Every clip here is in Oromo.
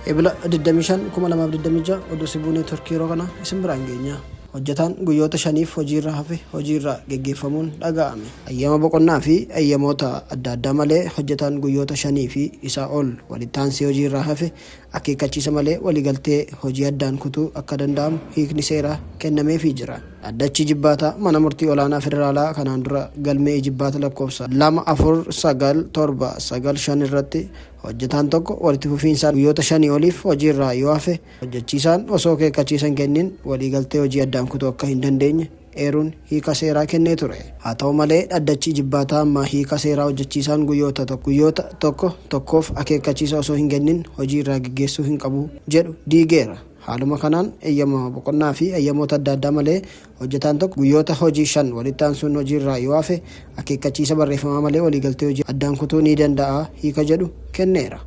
Ebla 25, 2026 Oduu Sibuu Neetworkii yeroo kana isin biraan geenya. Hojjetaan guyyoota shaniif hojiirra hafe hojiirraa geggeeffamuun dhaga'ame. Hayyama boqonnaa fi hayyamoota adda addaa malee hojjetaan guyyoota shanii fi isaa ol walitti aansee hojiirraa hafe akeekkachiisa malee waliigaltee hojii addaan kutuu akka danda'amu hiikni seeraa kennameefii jira. Dhaddachi Ijibbaataa Mana Murtii Olaanaa Federaalaa kanaan dura galmee ijibbaata lakkoofsa 2 4 9 7 9 5 irratti hojjetaan tokko walitti fufiinsaan guyyoota shanii oliif hojiirraa yoo hafe hojjechiisaan osoo akeekkachiisa hin kennin waliigaltee hojii addaan kutuu akka hin dandeenye eeruun hiika seeraa kennee ture. Haa ta'u malee, dhaddachi ijibbaataa ammaa hiika seeraa hojjechiisaan guyyoota guyyoota tokko tokkoof akeekkachiisa osoo hin kennin hojii irraa geggeessuu hin qabu jedhu diigeera. Haaluma kanaan, eyyama boqonnaa fi eyyamoota adda addaa malee hojjetaan tokko guyyoota hojii 5 walitti aansuun hojii irraa yoo hafe akeekkachiisa barreeffamaa malee waliigaltee hojii addaan kutuu ni danda'a hiika jedhu kenneera.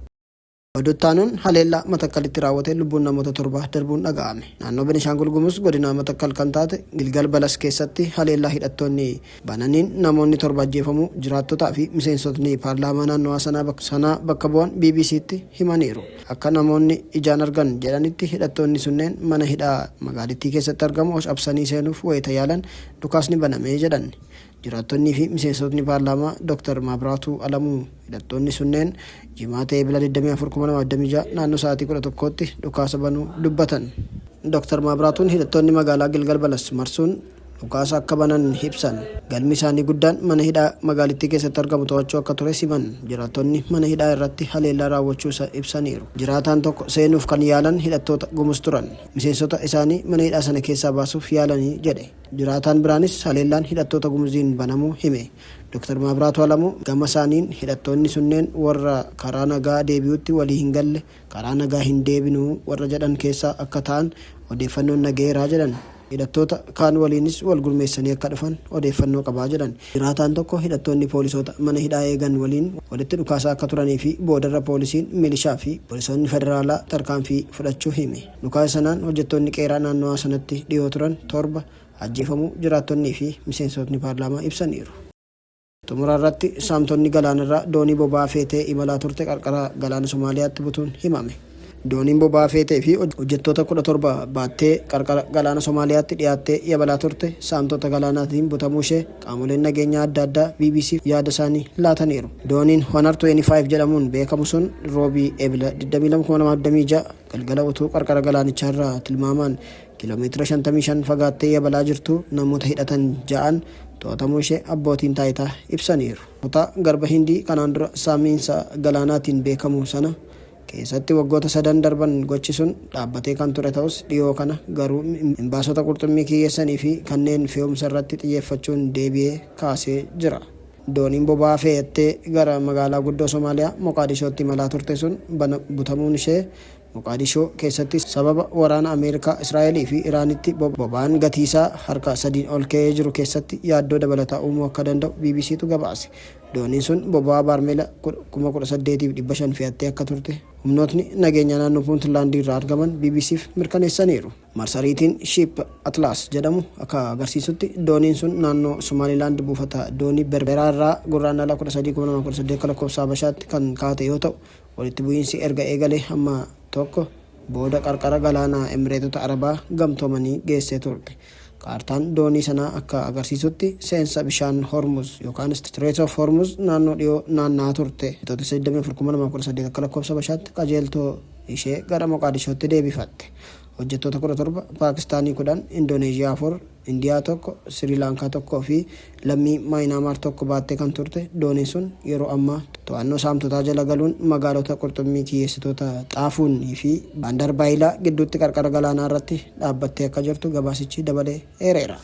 Oduu itti aanuun haleellaa Matakkalitti raawwateen lubbuun namoota torbaa darbuun dhaga'ame. Naannoo Benishaangul Gumuz godina Matakkal kan taate Gilgal Balas keessatti haleellaa hidhattoonni bananiin namoonni torba ajjeefamuu jiraattotaa fi miseensotni paarlaamaa naannawaa sanaa bakka bu'an BBC'tti himaniiru. Akka namoonni ijaan argan jedhanitti hidhattoonni sunneen mana hidhaa magaalittii keessatti argamu cabsanii seenuuf wayita yaalan dhukaasni baname jedhan. Jiraattonnii fi miseensotni paarlaamaa Dr. Maabraatuu Alamuu hidhattoonni sunneen Jimaata Eebila 24, 2026 naannoo sa'aatii 11tti dhukaasa banuu dubbatan. Dr. Maabraatuun hidhattoonni magaalaa Gilgal Balas marsuun dhukaasa akka banan ibsan. Galmi isaanii guddaan mana hidhaa magaalittii keessatti argamu to'achuu akka tures himan. Jiraattonni mana hidhaa irratti haleellaa raawwachuu ibsaniiru. Jiraataan tokko seenuuf kan yaalan hidhattoota Gumuz turan. Miseensota isaanii mana hidhaa sana keessaa baasuuf yaalani jedhe. Jiraataan biraanis haleellaan hidhattoota Gumuziin banamuu hime. Dr. Maabraatuu Alamuu gama isaaniin hidhattoonni sunneen warra karaa nagaa deebi'uutti walii hin galle, karaa nagaa hin deebinu warra jedhan keessaa akka ta'an odeeffannoon na ga'eera jedhan. Hidhattoota kaan waliinis wal gurmeessanii akka dhufan odeeffannoo qaba jedhan. Jiraataan tokko hidhattoonni poolisoota mana hidhaa eegan waliin walitti dhukaasaa akka turanii fi boodarra poolisiin, milishaa fi poolisoonni federaalaa tarkaanfii fudhachuu hime. Dhukaasa sanaan hojjettoonni qeeraa naannawaa sanatti dhiyoo turan 7 ajjeefamuu jiraattonnii fi miseensotni paarlaamaa ibsaniiru. Xumura irratti saamtonni galaanarraa doonii boba'aa feetee imalaa turte qarqara galaana Somaaliyaatti butuun himame. Dooniin boba'aa feetee fi hojjettoota 17 baattee qarqara galaana Somaaliyaatti dhiyaattee yabalaa turte saamtota galaanaatiin butamuu ishee qaamoleen nageenyaa adda addaa BBCf yaada isaanii laataniiru. Dooniin Honor 25 jedhamuun beekamu sun Roobii Ebla 22, 2026 Galgala utuu qarqara galaanichaarraa tilmaamaan kiiloomeetira 55 fagaattee yabalaa jirtuu namoota hidhatan ja'aan to'atamuu ishee abbootiin taayitaa ibsaniiru. Kutaa Garba Hindii kanaan dura saamiinsa galaanaatiin beekamu sana keessatti waggoota sadan darban gochi sun dhaabbatee kan ture ta'us dhiyoo kana garuu imbaasota qurxummii kiyyeessanii fi kanneen fe'umsa irratti xiyyeeffachuun deebi'ee kaasee jira. Dooniin boba'aa fe'attee gara magaalaa guddoo Somaaliyaa Moqaadishootti imalaa turte sun butamuun ishee Moqaadishoo keessatti sababa waraana Ameerikaa, Israa'elii fi Iraanitti boba'aan gatiisaa harka sadiin ol ka'ee jiru keessatti yaaddoo dabalataa uumuu akka danda'u BBCtu gabaase. Dooniin sun boba'aa baarmeela 18,500 fe'attee akka turte humnootni nageenyaa naannoo Puuntlaand irraa argaman BBCf mirkaneessaniiru. Marsariitiin Ship Atlas jedhamu akka agarsiisutti dooniin sun naannoo Somaalilaand buufata doonii Berberaa irraa Gurraandhala 13, 2018 akka lakkoofsa Habashaatti kan kaate yoo ta'u, walitti bu'iinsi erga eegalee hamma tokko booda qarqara galaana Emireetota Arabaa Gamtoomanii geessee turte. Kaartaan doonii sanaa akka agarsiisutti seensa bishaan Hormuz yookaan Strait of Hormuz naannoo dhiyoo naanna'aa turte. Bitootessa 24, 2018 akka lakkoofsa Habashaatti qajeeltoo ishee gara Moqaadishootti deebifatte. Hojjettoota 17, Paakistaanii 10, Indooneezhiyaa 4, Indiyaa 1, Sirii Laankaa 1 fi lammii Maayinaamaar 1 baattee kan turte dooniin sun yeroo ammaa to'annoo saamtotaa jala galuun magaalota qurxummii kiyyeessitoota Xaafuun fi Baandar Baayilaa gidduutti qarqara galaanaa irratti dhaabbattee akka jirtu gabaasichi dabalee eereera.